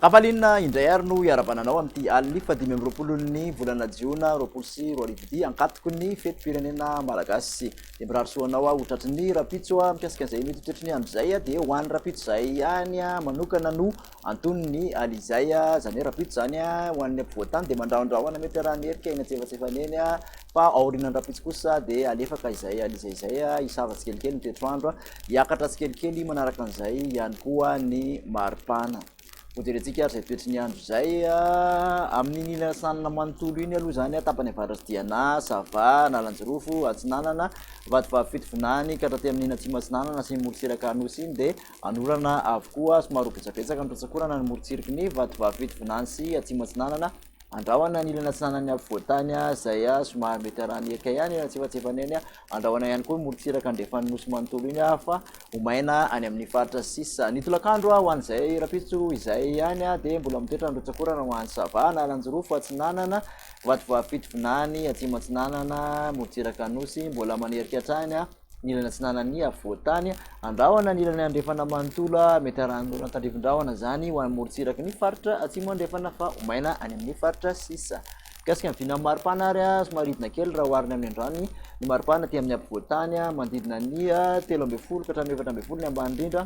Ankafalinina indray ary no iarahabana anao amin'ity alin'ny faha-25 ny volana jiona 2020 ity, ankatoky ny fetim-pirenena malagasy. Dia mirary soa anao aho ho tratry ny rahampitso mikasika an'izay mety ho toetry ny andro izay, dia ho an'ny rahampitso izay ihany manokana no antonony aly izay, izany hoe rahampitso izany ho an'ny ampovoan-tany dia mandrahondrahona mety raha ny erika eny antsefatsefany eny, fa aorianan'ny rahampitso kosa dia alefaka izay aly izay izay, hisava tsikelikely ny toetr'andro. Hiakatra tsikelikely manaraka an'izay ihany koa ny maripana. Hojerentsika ary izay toetry ny andro izay amin'iny ilany atsinanana manontolo iny aloha izany, tapany avaratr'i Diana, Sava, Analanjirofo, Atsinanana, Vatovavy Fitovinany ka hatraty amin'iny Atsimo Atsinanana sy ny morontsiraka Anosy iny dia anorana avokoa, somary ho betsabetsaka ny rotsak'orana ny morontsiriky ny Vatovavy Fitovinany sy Atsimo Atsinanana. Andrahona ny ilany atsinanan'ny afovoan-tany izay somary mety arahan'ny erika ihany eny antsefatsefany eny. Andrahona ihany koa ny morontsiraka andrefan'ny nosy manontolo iny fa ho maina any amin'ny faritra sisa. Ny tolakandro ho an'izay rahampitso izay ihany dia mbola mitoetra ny rotsak'orana ho an'i Sava, Analanjirofo, Atsinanana, Vatovavy Fitovinany, Atsimo Atsinanana, morontsiraka Anosy. Mbola manerika hatrany. ny ilany atsinanan'ny afovoan-tany, andrahona ny ilany andrefana manontolo, mety arahan'orana tandrifin-drahona izany ho an'ny morontsiraky ny faritra atsimo andrefana fa ho maina any amin'ny faritra sisa. Mikasika ny vinan'ny maripana ary, somary hidina kely raha oharina amin'ny androany ny maripana aty amin'ny afovoan-tany, manodidina ny 13 ka hatramin'ny 14 ny ambany indrindra,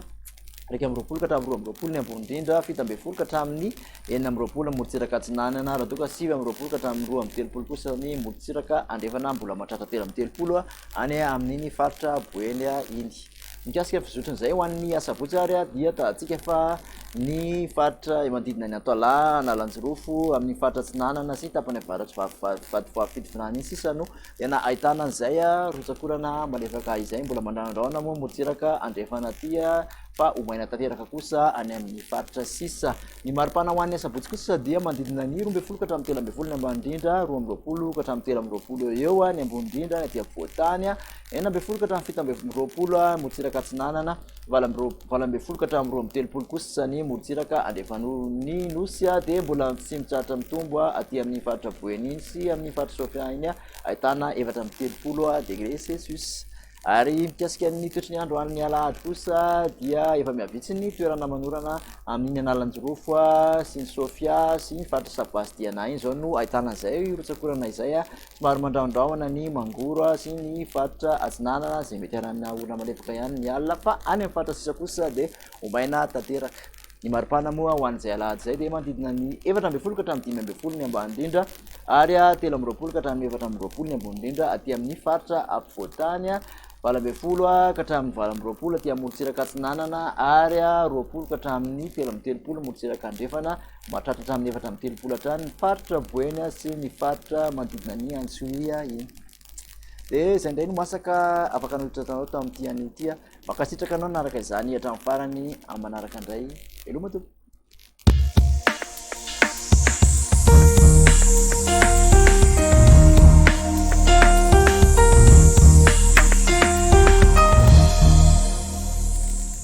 21 ka hatramin'ny 22 ny ambony indrindra, 17 ka hatramin'ny 26 ny morontsiraka atsinanana, raha toa ka 29 ka hatramin'ny 32 kosa ny morontsiraka andrefana, mbola mahatratra 33 any amin'iny faritra Boeny iny. Mikasika ny fizotran'izay ho an'ny asabotsy ary dia tahantsika fa ny faritra manodidina ny Antoalahy, Analanjirofo, amin'ny faritra Atsinanana sy tapany avaratry Vatovavy Fitovinany iny sisa no tena ahitana an'izay rotsak'orana malefaka izay. Mbola mandrahondrahona moa morontsiraka andrefana aty fa ho maina tanteraka kosa any amin'ny faritra sisa. Ny maripana ho an'ny asabotsy kosa dia manodidina ny 12 ka hatramin'ny 13 ny ambany indrindra, 22 ka hatramin'ny 23 eo eo ny ambony indrindra, ny aty afovoan-tany, 16 ka hatramin'ny 27 morontsiraka atsinanana, 18 ka hatramin'ny 32 kosa ny morontsiraka andrefan'ny nosy, dia mbola tsy mitsahatra mitombo aty amin'ny faritra Boeny iny sy amin'ny faritra Sofia iny, ahitana 34 degré Celsius. Ary mikasika ny toetry ny andro any alahady kosa dia efa mihavitsy ny toerana manorana amin'iny Analanjirofo sy ny Sofia sy ny faritra Sava sy Diana iny izao no ahitana an'izay rotsak'orana izay. Somary mandrahondrahona ny Mangoro sy ny faritra Atsinanana izay mety hanana orana malefaka ihany ny alina fa any amin'ny faritra sisa kosa dia ho maina tanteraka. Ny maripana moa ho an'izay alahady izay dia manodidina ny 14 ka hatramin'ny 15 ny ambany indrindra ary 23 ka hatramin'ny 24 ny ambony indrindra aty amin'ny faritra afovoan-tany, 18 ka hatramin'ny 28 aty amorontsiraka atsinanana ary 20 ka hatramin'ny 33 morontsiraka andrefana, mahatratra hatramin'ny 34 hatrany ny faritra Boeny sy ny faritra manodidina ny Antsohihy iny. Dia izay indray no masaka afaka nolotra tanao tamin'ity anio ity. Mankasitraka anao nanaraka izany hatramin'ny farany, amin'ny manaraka indray. Veloma tompoko.